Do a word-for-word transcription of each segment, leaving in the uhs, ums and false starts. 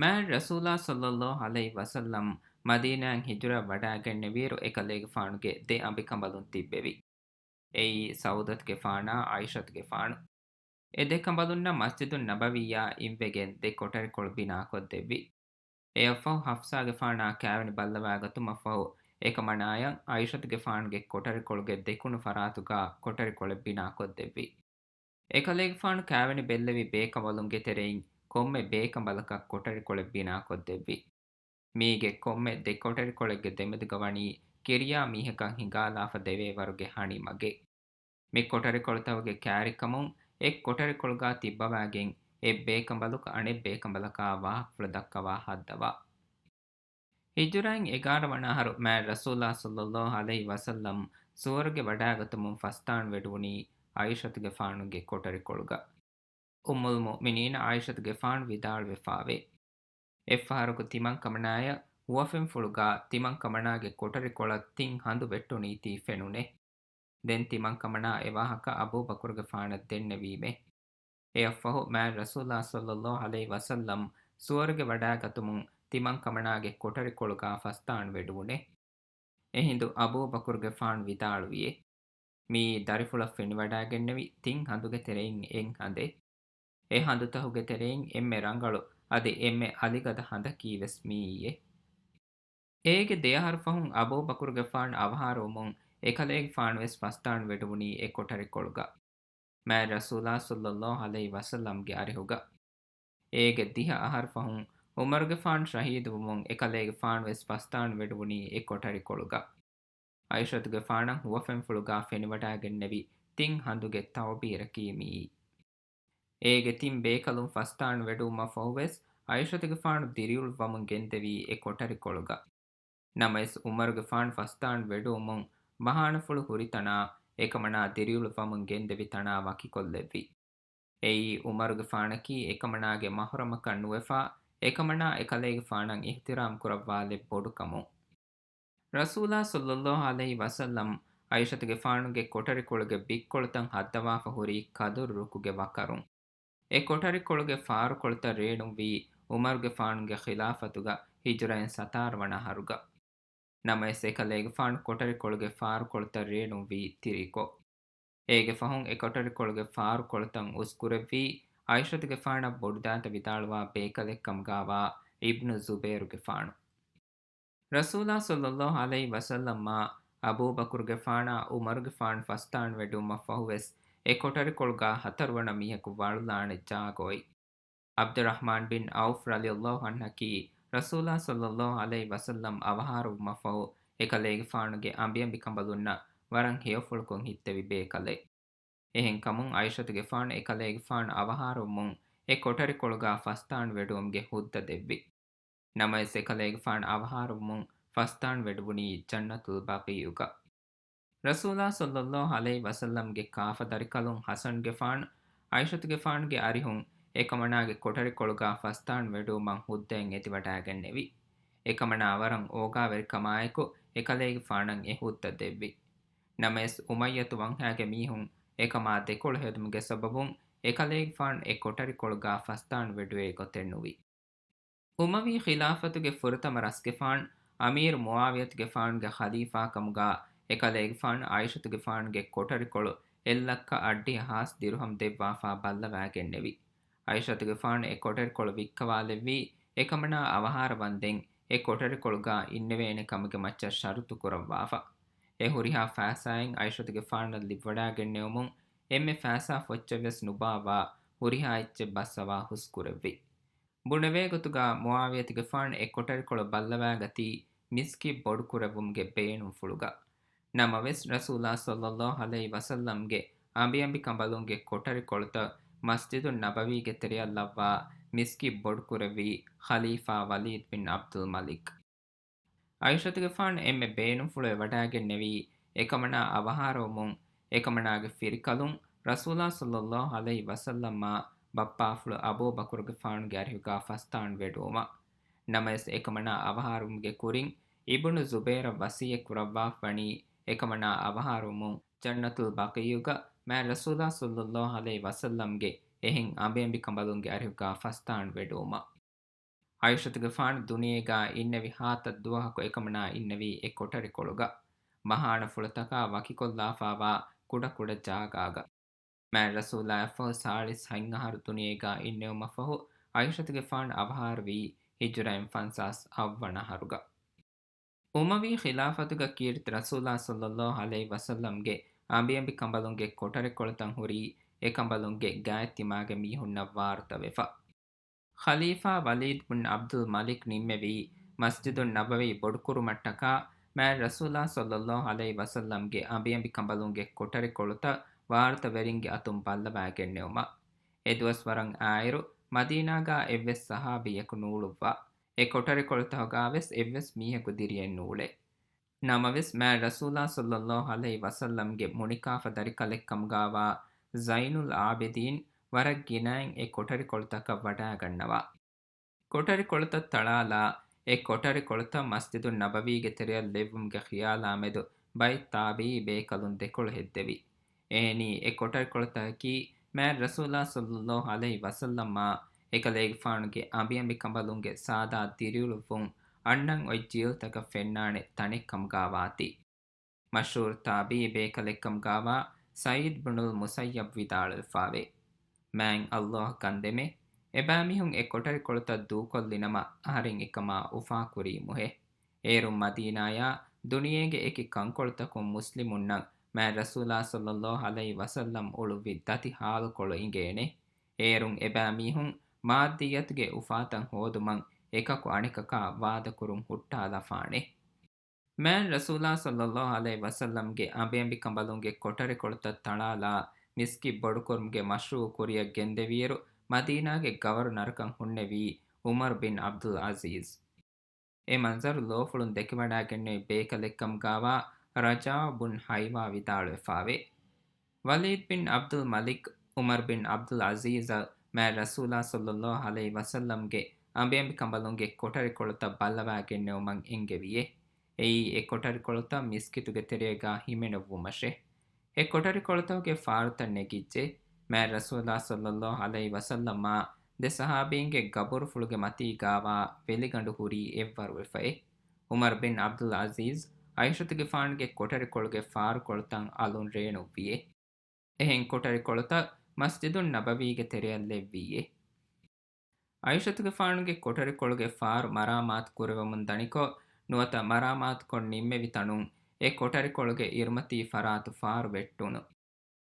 މާތް ރަސޫލާ ޞައްލައްލާހު ޢަލައިހި ވަސައްލަމް މަދީނާއަށް ހިޖުރަ ވަޑައިގެންނެވިއިރު އެކަލޭގެފާނުގެ ދެ އަނބިކަނބަލުން ތިއްބެވި. އެއީ ސައުދަތުގެފާނާ ޢާއިޝަތުގެފާނު. އެ ދެ ކަނބަލުންނަށް މަސްޖިދުއް ނަބަވިއްޔާ އިންވެގެން ދެ ކޮޓަރިކޮޅު ބިނާކޮށްދެއްވި. އެއަށްފަހު ޙަފްޞާގެފާނާ ކާވެނި ބައްލަވާގަތުމަށްފަހު އެކަމަނާޔަށް ޢާއިޝަތުގެފާނުގެ ކޮޓަރިކޮޅުގެ ދެކުނު ފަރާތުގާ ކޮޓަރިކޮޅެއް ބިނާކޮށްދެއްވި. އެކަލޭގެފާނު ކާވެނި ބެއްލެވި ބޭކަނބަލުންގެ ތެރެއިން ކޮންމެ ބޭކަނބަލަކަށް ކޮޓަރިކޮޅެއް ބިނާކޮށްދެއްވި. މީގެ ކޮންމެ ދެ ކޮޓަރިކޮޅެއްގެ ދެމެދުގަ ވަނީ ކިރިޔާ މީހަކަށް ހިނގާލާފަ ދެވޭވަރުގެ ހަނިމަގެއް. މި ކޮޓަރިކޮޅުތަކުގެ ކާރިކަމުން އެއް ކޮޓަރިކޮޅުގާ ތިއްބަވާގެން އެއް ބޭކަނބަލަކު އަނެއް ބޭކަނބަލަކާ ވާހަކަފުޅު ދައްކަވާ ހައްދަވާ. ހިޖުރައިން އެގާރަ ވަނަ އަހަރު މާތް ރަސޫލާ ޞައްލައްލާހު ޢަލައިހި ވަސައްލަމް ސުވަރުގެ ވަޑައިގަތުމުން ފަސްދާން ވެޑުވުނީ ޢާއިޝަތުގެފާނުގެ ކޮޓަރިކޮޅުގަ. އުއްމުލް މުއުމިނީން ޢާއިޝަތުގެފާނު ވިދާޅުވެފާވޭ. އެއްފަހަރަކު ތިމަންކަމަނާޔަށް ހުވަފެންފުޅުގާ ތިމަންކަމަނާގެ ކޮޓަރިކޮޅަށް ތިން ހަނދު ވެއްޓުނީތީ ފެނުނޭ. ދެން ތިމަންކަމަނާ އެ ވާހަކަ އަބޫބަކުރުގެފާނަށް ދެންނެވީމޭ. އެއަށްފަހު މާތް ރަސޫލާ ޞައްލައްލާހު ޢަލައިހި ވަސައްލަމް ސުވަރުގެ ވަޑައިގަތުމުން ތިމަންކަމަނާގެ ކޮޓަރިކޮޅުގާ ފަސްދާން ވެޑުވުނޭ. އެހިނދު އަބޫބަކުރުގެފާނު ވިދާޅުވިއޭ. މިއީ ދަރިފުޅަށް ފެނިވަޑައިގެންނެވި ތިން ހަނދުގެ ތެރެއިން އެއް ހަނދެއް. އެ ހަނދުތަހުގެ ތެރެއިން އެންމެ ރަނގަޅު އަދި އެންމެ އަލިގަދަ ހަނދަކީވެސް މިއީއޭ. އޭގެ ދެއަހަރު ފަހުން އަބޫބަކުރުގެފާނު އަވަހާރަވުމުން އެކަލޭގެފާނުވެސް ފަސްދާން ވެޑުވުނީ އެ ކޮޓަރިކޮޅުގަ. މާތް ރަސޫލާ ޞައްލައްލާހު ޢަލައިހި ވަސައްލަމްގެ އަރިހުގަ. އޭގެ ދިހަ އަހަރު ފަހުން ޢުމަރުގެފާނު ޝަހީދުވުމުން އެކަލޭގެފާނުވެސް ފަސްދާން ވެޑުވުނީ އެ ކޮޓަރިކޮޅުގަ. ޢާއިޝަތުގެފާނަށް ހުވަފެންފުޅުގާ ފެނިވަޑައިގެންނެވި ތިން ހަނދުގެ ތަޢުބީރަކީ މިއީ. އޭގެ ތިން ބޭކަލުން ފަސްދާން ވެޑުވުމަށްފަހުވެސް ޢާއިޝަތުގެފާނު ދިރިއުޅުއްވަމުން ގެންދެވީ އެ ކޮޓަރިކޮޅުގަ. ނަމަވެސް ޢުމަރުގެފާނު ފަސްދާން ވެޑުވުމުން ބަހާނަފުޅު ހުރި ތަނާ އެކަމަނާ ދިރިއުޅުއްވަމުން ގެންދެވި ތަނާ ވަކިކޮށްލެއްވި. އެއީ ޢުމަރުގެފާނަކީ އެކަމަނާގެ މަޙުރަމަކަށް ނުވެފަ، އެކަމަނާ އެކަލޭގެފާނަށް އިޙްތިރާމް ކުރައްވާލެއް ބޮޑުކަމުން. ރަސޫލާ ޞައްލައްލާހު ޢަލައިހި ވަސައްލަމް ޢާއިޝަތުގެފާނުގެ ކޮޓަރިކޮޅުގެ ބިއްކޮޅުތައް ހައްދަވާފަ ހުރީ ކަދުރު ރުކުގެ ވަކަރުން. އެ ކޮޓަރިކޮޅުގެ ފާރުކޮޅުތައް ރޭނުންވީ ޢުމަރުގެފާނުގެ ޚިލާފަތުގަ ހިޖުރައިން ސަތާރަ ވަނަ އަހަރުގަ. ނަމަވެސް އެކަލޭގެފާނު ކޮޓަރިކޮޅުގެ ފާރުކޮޅުތައް ރޭނުންވީ ތިރިކޮށް. އޭގެ ފަހުން އެ ކޮޓަރިކޮޅުގެ ފާރުކޮޅުތައް އުސްކުރެއްވީ ޢާއިޝަތުގެފާނަށް ބޮޑުދާތަ ވިދާޅުވާ ބޭކަލެއްކަމުގާވާ އިބްނު ޒުބޭރުގެފާނު. ރަސޫލާ ޞައްލައްލާހު ޢަލައިހި ވަސައްލަމާ އަބޫބަކުރުގެފާނާ ޢުމަރުގެފާނު ފަސްދާން ވެޑުވުމަށްފަހުވެސް އެ ކޮޓަރިކޮޅުގާ ހަތަރުވަނަ މީހަކު ވަޅުލާނެ ޖާގަ އޮތް. ޢަބްދުއްރަޙްމާން ބިން ޢައުފް ރަޟިޔައްލާހު ޢަންހަކީ ރަސޫލާ ޞައްލައްލާހު ޢަލައިހި ވަސައްލަމް އަވަހާރަވުމަށްފަހު އެކަލޭގެފާނުގެ އަނބިއަނބިކަނބަލުންނަށް ވަރަށް ހެޔޮފުޅުކޮށް ހިއްތެވި ބޭކަލެއް. އެހެންކަމުން ޢާއިޝަތުގެފާނު އެކަލޭގެފާނު އަވަހާރަވުމުން އެ ކޮޓަރިކޮޅުގާ ފަސްދާން ވެޑުވުމުގެ ހުއްދަ ދެއްވި. ނަމަވެސް އެކަލޭގެފާނު އަވަހާރަވުމުން ފަސްދާން ވެޑުވުނީ ޖަންނަތުލް ބަޤީޢުގަ. ރަސޫލާ ޞައްލައްލާހު ޢަލައިހި ވަސައްލަމްގެ ކާފަ ދަރިކަލުން ޙަސަންގެފާނު ޢާއިޝަތުގެފާނުގެ އަރިހުން އެކަމަނާގެ ކޮޓަރިކޮޅުގާ ފަސްދާން ވެޑުވުމަށް ހުއްދައިން އެދިވަޑައިގެންނެވި. އެކަމަނާ ވަރަށް އޯގާވެރިކަމާއެކު އެކަލޭގެފާނަށް އެ ހުއްދަ ދެއްވި. ނަމަވެސް އުމައްޔަތު ވަންހާގެ މީހުން އެކަމާ ދެކޮޅު ހެދުމުގެ ސަބަބުން އެކަލޭގެފާނު އެ ކޮޓަރިކޮޅުގާ ފަސްދާން ވެޑުވޭ ގޮތެއް ނުވި. އުމަވީ ޚިލާފަތުގެ ފުރަތަމަ ރަސްގެފާން އަމީރު މުޢާވިޔަތުގެފާނުގެ ޚަލީފާ ކަމުގާ އެކަލޭގެފާނު ޢާއިޝަތުގެފާނުގެ ކޮޓަރިކޮޅު އެއްލައްކަ އަށްޑިހަ ހާސް ދިރުހަމް ދެއްވާފާ ބައްލަވާގެންނެވި. ޢާއިޝަތުގެފާނު އެ ކޮޓަރިކޮޅު ވިއްކަވާލެއްވީ އެކަމަނާ އަވަހާރަ ވަންދެން އެ ކޮޓަރިކޮޅުގާ އިންނެވޭނެ ކަމުގެ މައްޗަށް ޝަރުތު ކުރައްވާފަ. އެ ހުރިހާ ފައިސާއިން ޢާއިޝަތުގެފާނަށް ލިބިވަޑައިގެންނެވުމުން އެންމެ ފައިސާ ފޮއްޗެއްވެސް ނުބާއްވާ ހުރިހާ އެއްޗެއް ބައްސަވާ ހުސްކުރެއްވި. ބުނެވޭ ގޮތުގާ މުޢާވިޔަތުގެފާނު އެ ކޮޓަރިކޮޅު ބައްލަވާގަތީ މިސްކިތް ބޮޑުކުރެއްވުމުގެ ބޭނުންފުޅުގަ. ނަމަވެސް، ރަސޫލާ ޞައްލައްލާހު ޢަލައިހި ވަސައްލަމްގެ އަނބިއަނބިކަނބަލުންގެ ކޮޓަރިކޮޅުތައް މަސްޖިދުއް ނަބަވީގެ ތެރެއަށް ލައްވާ މިސްކިތް ބޮޑުކުރެއްވީ ޚަލީފާ ވަލީދު ބިން ޢަބްދުލް މަލިކް. ޢާއިޝަތުގެފާނު އެންމެ ބޭނުންފުޅު އެވަޑައިގެންނެވީ، އެކަމަނާ އަވަހާރަވުމުން، އެކަމަނާގެ ފިރިކަލުން ރަސޫލާ ޞައްލައްލާހު ޢަލައިހި ވަސައްލަމާ ބައްޕާފުޅު އަބޫބަކުރުގެފާނުގެ އަރިހުގާ ފަސްދާން ވެޑުވުމަށް. ނަމަވެސް، އެކަމަނާ އަވަހާރަވުމުގެ ކުރިން އިބްނު ޒުބޭރަށް ވަޞިއްޔަތް ކުރައްވާފަ ވަނީ، އެކަމަނާ އަވަހާރަވުމުން ޖަންނަތުލް ބަޤީޢުގަ މާތް ރަސޫލާ ޞައްލައްލާހު ޢަލައިހި ވަސައްލަމްގެ އެހެން އަނބިއަނބިކަނބަލުންގެ އަރިހުގާ ފަސްދާން ވެޑުވުމަށް. ޢައިޝަތުގެފާނު ދުނިޔޭގާ އިންނެވި ހާތައް ދުވަހަކު އެކަމަނާ އިންނެވީ އެ ކޮޓަރިކޮޅުގަ، މަހާނަފުޅުތަކާ ވަކިކޮށްލާފާވާ ކުޑަކުޑަ ޖާގާގަ. މާތް ރަސޫލާއަށްފަހު ސާޅީސް ހަތް އަހަރު ދުނިޔޭގާ އިންނެވުމަށްފަހު، ޢައިޝަތުގެފާނު އަވަހާރަވީ ހިޖުރައިން ފަންސާސް އަށްވަނަ އަހަރުގަ. އުމަވީ ޚިލާފަތުގަ ކީރިތި ރަސޫލާ ޞައްލައްލާހު ޢަލައިހި ވަސައްލަމްގެ އަނބިއަނބިކަނބަލުންގެ ކޮޓަރިކޮޅުތައް ހުރީ އެކަނބަލުންގެ ގާތްތިމާގެ މީހުންނަށް ވާރުތަވެފަ. ޚަލީފާ ވަލީދު ބިން ޢަބްދުލް މަލިކް ނިންމެވީ މަސްޖިދުއް ނަބަވީ ބޮޑުކުރުމަށްޓަކާ މާތް ރަސޫލާ ޞައްލައްލާހު ޢަލައިހި ވަސައްލަމްގެ އަނބިއަނބިކަނބަލުންގެ ކޮޓަރިކޮޅުތައް ވާރުތަވެރިންގެ އަތުން ބައްލަވާގެންނެވުމަށް. އެ ދުވަސްވަރަށް އާއިރު މަދީނާގާ އެއްވެސް ޞަޙާބީއަކު ނޫޅުއްވާ. އެ ކޮޓަރިކޮޅުތަކުގާވެސް އެއްވެސް މީހަކު ދިރިއެއް ނޫޅޭ. ނަމަވެސް، މާތް ރަސޫލާ ޞައްލައްލާހު ޢަލައިހި ވަސައްލަމްގެ މުނިކާފަ ދަރިކަލެއްކަމުގާވާ ޒައިނުލް ޢާބިދީން ވަރަށް ގިނައިން އެ ކޮޓަރިކޮޅުތަކަށް ވަޑާގަންނަވާ. ކޮޓަރިކޮޅުތައް ތަޅާލާ، އެ ކޮޓަރިކޮޅުތައް މަސްޖިދުއް ނަބަވީގެ ތެރެއަށް ލެއްވުމުގެ ޚިޔާލާމެދު ބައެއް ތާބިޢީ ބޭކަލުން ދެކޮޅު ހެއްދެވި. އެހެނީ، އެ ކޮޓަރިކޮޅުތަކަކީ މާތް ރަސޫލާ ޞައްލައްލާހު ޢަލައިހި ވަސައްލަމާ އެކަލޭގެފާނުގެ އަނބިއަނބިކަނބަލުންގެ ސާދާ ދިރިއުޅުއްވުން އަންނަން އޮތް ޖީލްތަކަށް ފެންނާނެ ތަނެއްކަމުގާވާތީ. މަޝްހޫރު ތާބިޢީ ބޭކަލެއްކަމުގާވާ ސަޢީދު ބުނުލް މުސައްޔަބް ވިދާޅުވެފާވޭ، މާތް ﷲ ކަންދެމޭ، އެބައިމީހުން އެ ކޮޓަރިކޮޅުތައް ދޫކޮށްލިނަމަ، އަހަރެން އެކަމާ އުފާކުރީމުހޭ. އޭރުން މަދީނާޔާ ދުނިޔޭގެ އެކި ކަންކޮޅުތަކުން މުސްލިމުންނަށް މާތް ރަސޫލާ ޞައްލައްލާހު ޢަލައިހި ވަސައްލަމް އުޅުއްވި ދަތި ޙާލުކޮޅު އިނގޭނެ. އޭރުން އެބައިމީހުން މާއްދިއްޔަތުގެ އުފާތައް ހޯދުމަށް އެކަކު އަނެކަކާ ވާދަކުރުން ހުއްޓާލަފާނެ. މާތް ރަސޫލާ ޞައްލައްލާހު ޢަލައިހި ވަސައްލަމްގެ އަނބިއަނބިކަނބަލުންގެ ކޮޓަރިކޮޅުތައް ތަޅާލާ، މިސްކިތް ބޮޑުކުރުމުގެ މަޝްރޫޢު ކުރިއަށް ގެންދެވިއިރު، މަދީނާގެ ގަވަރުނަރަކަށް ހުންނެވީ ޢުމަރު ބިން ޢަބްދުލް ޢަޒީޒް. އެ މަންޒަރު ލޯފުޅުން ދެކިވަޑާގެންނެވި ބޭކަލެއްކަމުގާވާ ރަޖާއު ބުން ޙައިވާ ވިދާޅުވެފާވޭ، ވަލީދު ބިން ޢަބްދުލް މަލިކް ޢުމަރު ބިން ޢަބްދުލް ޢަޒީޒަށް މާތް ރަސޫލާ ޞައްލައްލާހު ޢަލައިހި ވަސައްލަމްގެ އަނބިއަނބިކަނބަލުންގެ ކޮޓަރިކޮޅުތައް ބައްލަވާގެންނެވުމަށް އެންގެވިއޭ. އެއީ އެ ކޮޓަރިކޮޅުތައް މިސްކިތުގެ ތެރޭގާ ހިމެނެއްވުމަށޭ. އެ ކޮޓަރިކޮޅުތަކުގެ ފާރުތައް ނެގިއްޖެ. މާތް ރަސޫލާ ޞައްލައްލާހު ޢަލައިހި ވަސައްލަމާ ދެ ޞަޙާބީންގެ ގަބުރުފުޅުގެ މަތީގާވާ ވެލިގަނޑު ހުރީ އެއްވަރުވެފައޭ. ޢުމަރު ބިން ޢަބްދުލް ޢަޒީޒް ޢައިޝަތުގެފާނުގެ ކޮޓަރިކޮޅުގެ ފާރުކޮޅުތައް އަލުން ރޭނުއްވިއޭ. އެހެން ކޮޓަރިކޮޅުތައް މަސްޖިދުއް ނަބަވީގެ ތެރެއަށް ލެއްވިއޭ. ޢައިޝަތުގެފާނުގެ ކޮޓަރިކޮޅުގެ ފާރު މަރާމާތު ކުރެވެމުން ދަނިކޮށް، ނުވަތަ މަރާމާތުކޮށް ނިންމެވި ތަނުން އެ ކޮޓަރިކޮޅުގެ އިރުމަތީ ފަރާތު ފާރު ވެއްޓުނު.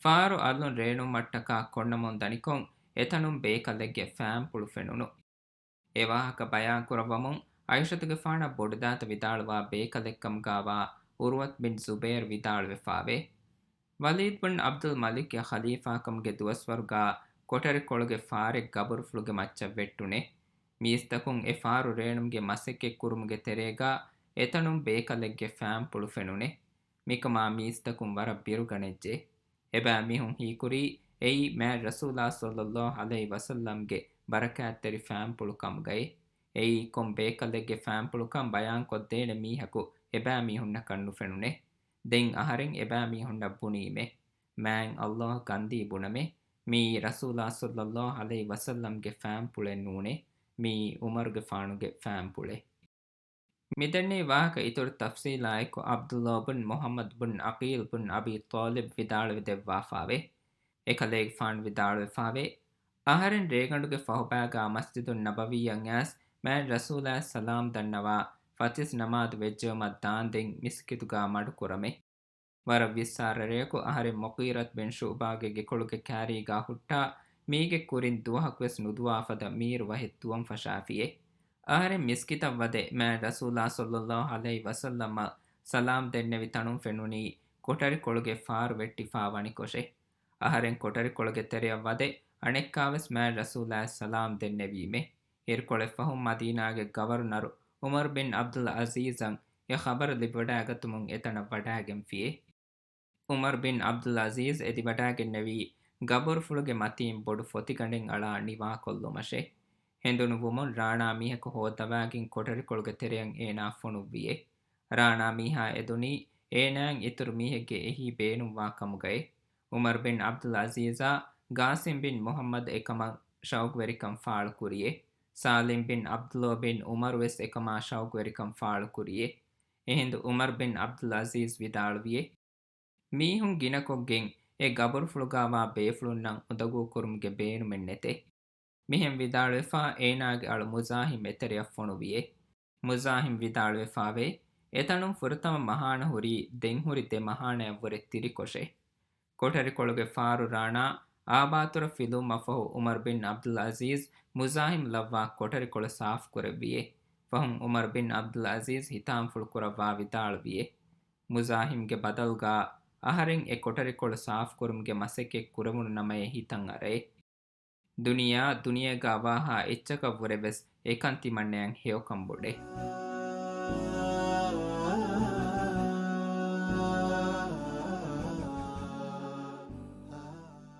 ފާރު އަލުން ރޭނުމަށްޓަކާ ކޮންނަމުން ދަނިކޮށް، އެތަނުން ބޭކަލެއްގެ ފާންޕުޅު ފެނުނު. އެ ވާހަކަ ބަޔާންކުރައްވަމުން، ޢައިޝަތުގެފާނަށް ބޮޑުދާތަ ވިދާޅުވާ ބޭކަލެއްކަމުގާވާ ޢުރުވަތު ބިން ޒުބޭރު ވިދާޅުވެފާވޭ، ވަލީދު ބިން ޢަބްދުލް މަލިކް އެ ޚަލީފާކަމުގެ ދުވަސްވަރުގާ ކޮޓަރިކޮޅުގެ ފާރެއް ގަބުރުފުޅުގެ މައްޗަށް ވެއްޓުނޭ. މީސްތަކުން އެ ފާރު ރޭނުމުގެ މަސައްކަތްކުރުމުގެ ތެރޭގާ އެތަނުން ބޭކަލެއްގެ ފާންޕުޅު ފެނުނޭ. މިކަމާ މީސްތަކުން ވަރަށް ބިރުގަނެއްޖެ. އެބައިމީހުން ހީކުރީ އެއީ މާތް ރަސޫލާ ޞައްލައްލާހު ޢަލައިހި ވަސައްލަމްގެ ބަރަކާތްތެރި ފާންޕުޅު ކަމުގައި. އެއީ ކޮން ބޭކަލެއްގެ ފާންޕުޅުކަން ބަޔާންކޮށްދޭނެ މީހަކު އެބައިމީހުންނަކަށް ނުފެނުނޭ. ދެން އަހަރެން އެބައިމީހުންނަށް ބުނީމޭ، މާތް ﷲ ކަންދީ ބުނަމޭ، މިއީ ރަސޫލާ ޞައްލައްލާހު ޢަލައިހި ވަސައްލަމްގެ ފާންޕުޅެއް ނޫނޭ، މިއީ ޢުމަރުގެފާނުގެ ފާންޕުޅޭ. މިދެންނެވި ވާހަކަ އިތުރު ތަފްޞީލާއެކު ޢަބްދުﷲ ބުން މުޙައްމަދު ބުން ޢަޤީލް ބުން އަބީ ޠާލިބް ވިދާޅުވެ ދެއްވާފާވޭ. އެކަލޭގެފާނު ވިދާޅުވެފާވޭ، އަހަރެން ރޭގަނޑުގެ ފަހުބާގާ މަސްޖިދުއް ނަބަވީއަށް އައިސް މާތް ރަސޫލާއަށް ސަލާމް ދަންނަވާ ފަތިސް ނަމާދު ވެއްޖެއުމަށް ދާންދެން މިސްކިތުގާ މަޑުކުރަމޭ. ވަރަށް ވިއްސާރަ ރެޔަކު އަހަރެން މުޣީރަތު ބިން ޝުޢުބާގެ ގެކޮޅުގެ ކާރީގާ ހުއްޓާ، މީގެ ކުރިން ދުވަހަކުވެސް ނުދުވާފަދަ މީރު ވަހެއް ދުވަން ފަށާފިއޭ. އަހަރެން މިސްކިތަށް ވަދެ މާތް ރަސޫލާ ޞައްލައްލާހު ޢަލައިހި ވަސައްލަމަށް ސަލާމް ދެންނެވި ތަނުން ފެނުނީ ކޮޓަރިކޮޅުގެ ފާރު ވެއްޓިފާ ވަނިކޮށޭ. އަހަރެން ކޮޓަރިކޮޅުގެ ތެރެއަށް ވަދެ އަނެއްކާވެސް މާތް ރަސޫލާއަށް ސަލާމް ދެންނެވީމޭ. އިރުކޮޅެއްފަހުން މަދީނާގެ ގަވަރުނަރު ޢުމަރު ބިން ޢަބްދުލް ޢަޒީޒަށް އެ ޚަބަރު ލިބިވަޑައިގަތުމުން އެތަނަށް ވަޑައިގެންފިއޭ. ޢުމަރު ބިން ޢަބްދުލް ޢަޒީޒް އެދިވަޑައިގެންނެވީ ގަބުރުފުޅުގެ މަތީން ބޮޑު ފޮތިގަނޑެއް އަޅާ ނިވާކޮށްލުމަށޭ. ހެނދުނު ވުމުން ރާނާ މީހަކު ހޯއްދަވާގެން ކޮޓަރިކޮޅުގެ ތެރެއަށް އޭނާ ފޮނުއްވިއޭ. ރާނާ މީހާ އެދުނީ އޭނާއަށް އިތުރު މީހެއްގެ އެހީ ބޭނުންވާ ކަމުގައޭ. ޢުމަރު ބިން ޢަބްދުލް ޢަޒީޒާ ޤާސިމް ބިން މުޙައްމަދު އެކަމަށް ޝައުޤުވެރިކަން ފާޅުކުރިއޭ. ސާލިމް ބިން ޢަބްދުﷲ ބިން ޢުމަރު ވެސް އެކަމާ ޝައުގުވެރިކަން ފާޅުކުރިއޭ. އެހިނދު ޢުމަރު ބިން ޢަބްދުލް ޢަޒީޒް ވިދާޅުވިއޭ، މީހުން ގިނަކޮށްގެން އެ ގަބުރުފުޅުގާވާ ބޭފުޅުންނަށް އުނދަގޫކުރުމުގެ ބޭނުމެއް ނެތޭ. މިހެން ވިދާޅުވެފާ އޭނާގެ އަޅު މުޒާހިމް އެތެރެއަށް ފޮނުވިއޭ. މުޒާހިމް ވިދާޅުވެފާވޭ، އެތަނުން ފުރަތަމަ މަހާނަ ހުރީ ދެން ހުރި ދެ މަހާނަޔަށްވުރެ ތިރިކޮށޭ. ކޮޓަރިކޮޅުގެ ފާރު ރާނާ އާބާތުރަށް ފިލުވުމަށްފަހު ޢުމަރު ބިން ޢަބްދުލް ޢަޒީޒް މުޒާހިމް ލައްވާ ކޮޓަރިކޮޅު ސާފުކުރެއްވިއޭ. ފަހުން ޢުމަރު ބިން ޢަބްދުލް ޢަޒީޒް ހިތާމަފުޅު ކުރައްވާ ވިދާޅުވިއޭ، މުޒާހިމްގެ ބަދަލުގާ އަހަރެން އެ ކޮޓަރިކޮޅު ސާފުކުރުމުގެ މަސައްކަތް ކުރެވުނު ނަމައޭ ހިތަށް އަރައޭ. ދުނިޔެއާ ދުނިޔޭގާ ވާހާ އެއްޗަކަށްވުރެ ވެސް އެކަން ތިމަންނަޔަށް ހެޔޮކަން ބޮޑޭ.